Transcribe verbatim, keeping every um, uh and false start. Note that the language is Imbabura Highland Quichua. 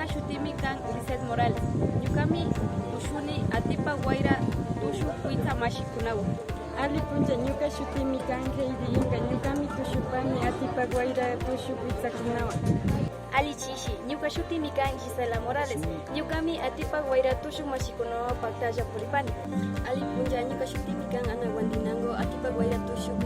Shutimi kan Lisette Morales. Ñukami tushuni Atipak Wayra tushuk witsa mashikunawan. Alli puncha, ñuka shutimi kan Heidi Inga. Ñukami tushupani Atipak Wayra tushuk witsakunawan. Alli chishi, ñuka shutimi kan Gisela Morales. Ñukami Atipak Wayra tushuk mashikunawan paktalla puripani. Alli puncha, ñuka shutimi kan Ana Guandinango, Atipak Wayra tushuk